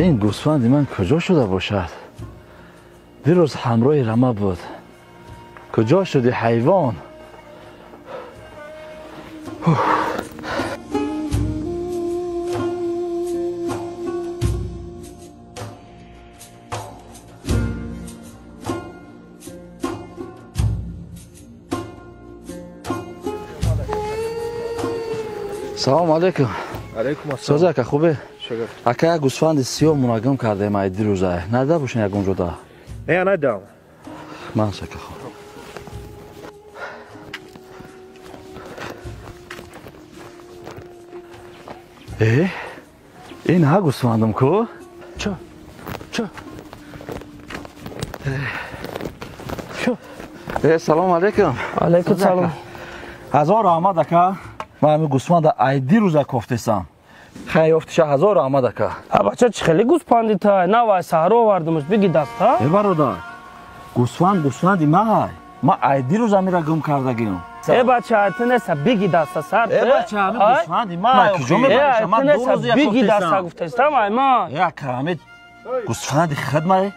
Ин гӯсфанди ман куҷо шуда бошад? Дирӯз ҳамроҳи рама буд. Куҷо шуди ҳайвон? Салом алейкум. Алейкум ассалом. Соз ака, хубе? Ака, як гӯсфанди сиёҳ мунагим кардем ай дирӯза. Надида бошен ягон ҷода? Не, надидам. Ман ака, хуб. Э? Ин ҳа гӯсфандам ку? Чо? Чо? Чо? Э, салом алейкум. Алейкум салом. Ҳазор раҳмат ака. Ман ҳамин гӯсфанда ай дирӯза кофтесам. Хай ёфтиша, ҳазор раҳмат ака. А бача, чӣ хеле гӯспанди тай? Навай саҳро овардумаш, биги даста. Э, бародар, гӯсфанд гӯсфанди май. Ман ай дирӯз амира гум кардагиам. Э, бача, ту неса, биги даста сар. Э, бача, ҳамин гӯсфанди май. Куҷо мебаришам? Ман ду рӯз як биги даста гуфтестам, ай ман. Э, ака, ҳамин гӯсфанди хидмай.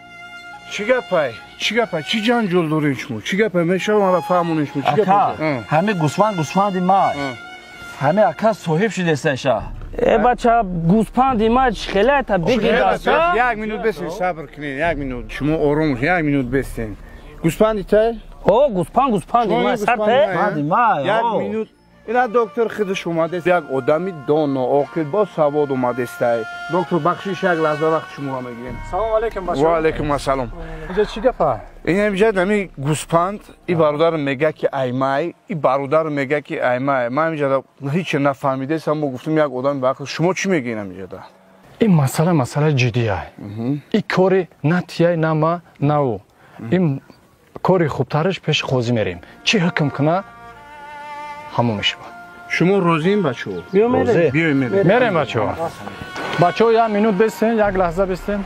Чӣ гапай? Чӣ гапай? Чӣ ҷанҷол дорем шумо? Чӣ гапай? Мешавам мара фаҳмонем шумо. Чӣ гапай? Ҳамин гӯсфанд гӯсфанди май. Ҳамин ака соҳиб шудесташа. Э, бача, гӯспанди ма чӣ хеле та, биги даста. Як минут бесен, сабр кунед, як минут. Шумо ором, як минут бесен. Гӯспанди тай? О, гӯспанд гӯспанди ма сар те. Гӯспанди май. Як минут. Ина доктор худаш омадест, як одами доно, оқил, бо савод омадестай. Доктор, бахшиш, як лаҳза вақт шуморо мегирем. Салом алейкум, бача. Ва алейкум ассалом. Инҷа чӣ гапа? Ин инҷа нами гӯспанд, и бародар мега ки аймай, и бародар мега ки аймай. Ман инҷа ҳеч нафаҳмидесам, мо гуфтем як одами баақл. Шумо чӣ мегӯед инҷа? Ин масъала масъалаи ҷиддия. Ин кори на тияй, на ма, на ӯ. Ин кори хубтараш пеши қозӣ мерем. Чӣ ҳукм куна, ҳамон мешавад. Шумо розием, бачаҳо? Биёем, мерем. Мерем, бачаҳо. Бачаҳо, як минут бестен, як лаҳза бестен.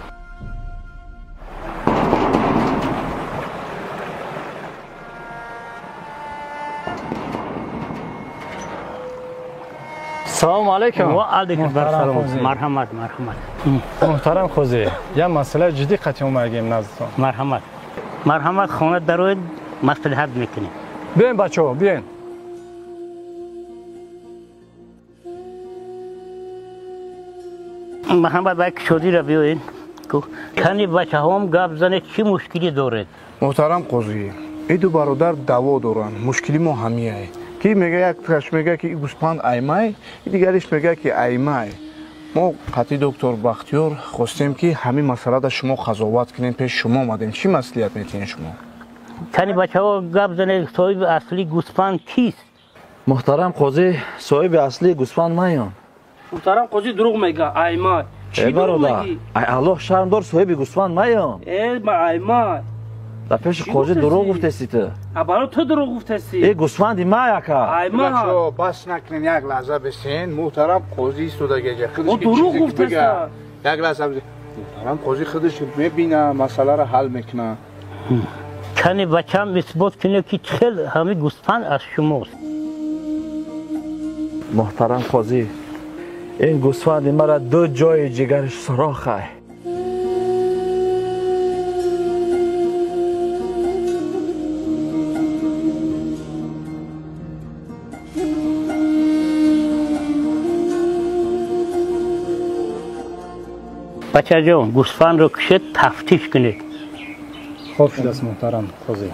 Салом алейкум. Ва алейкум ассалом. Марҳамат, марҳамат. Муҳтарам қозӣ, як масъалаи ҷиддӣ қатъи омадагем наздитон. Марҳамат. Марҳамат, хона дароед, маслиҳат мекунем. Биёем, бачаҳо, биёем. Марҳамат, ба кушодиро биёед. Кани бачаҳом гап занед, чӣ мушкилӣ доред? Муҳтарам қозӣ, ин ду бародар даъво доранд. Мушкили мо ҳамияй. Ки мега, якташ мега ки гӯспанд аймай, дигариш мега ки аймай. Мо қатъи доктор Бахтиёр хостем ки ҳамин масъалада шумо қазоват кунем, пеш шумо омадем. Чӣ маслиҳат метиҳед шумо? Кани бачаҳо гап занед, соҳиби аслии гӯспанд кист? Муҳтарам қозӣ, соҳиби аслии гӯспанд маён. Муҳтарам қозӣ, дурӯғ мега, аймай. Э, бародар, ай Аллоҳ шарм дор, соҳиби гӯсфанд маён. Э, ма аймай. Дар пеши қозӣ дурӯғ гуфтести ту. А баро ту дурӯғ гуфтести. Э, гӯсфанди май, ака. Аймай. Бачаҳо, бас накунед, як лаҳза бесен. Муҳтарам қозӣ истода геҷа. О, дурӯғ гуфтеста. Як лаҳза бесен. Муҳтарам қозӣ худаш мебина, масъаларо ҳал мекуна. Кани бачам исбот кунед ки чӣ хел ҳамин гӯсфанд аз шумост. Муҳтарам қозӣ, ин гӯсфанди мара ду ҷои ҷигариш сурохай. Бачаҷон, гӯсфандро кушед, тафтиш кунед. Хоб шудааст, муҳтарам қозӣ.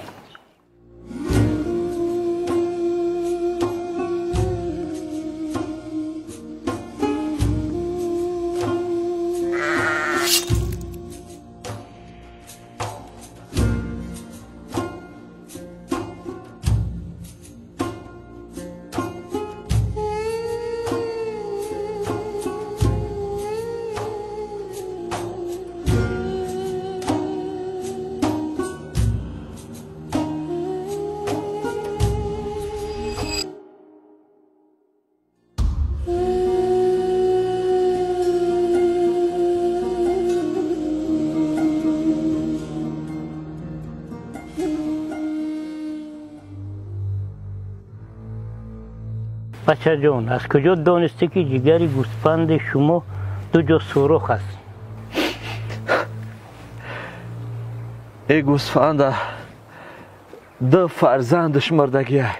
Бачаҷон, аз куҷо донистӣ ки ҷигари гӯспанди шумо ду ҷо сурох аст? Эй гӯсфанда ду фарзандаш мурдагиай.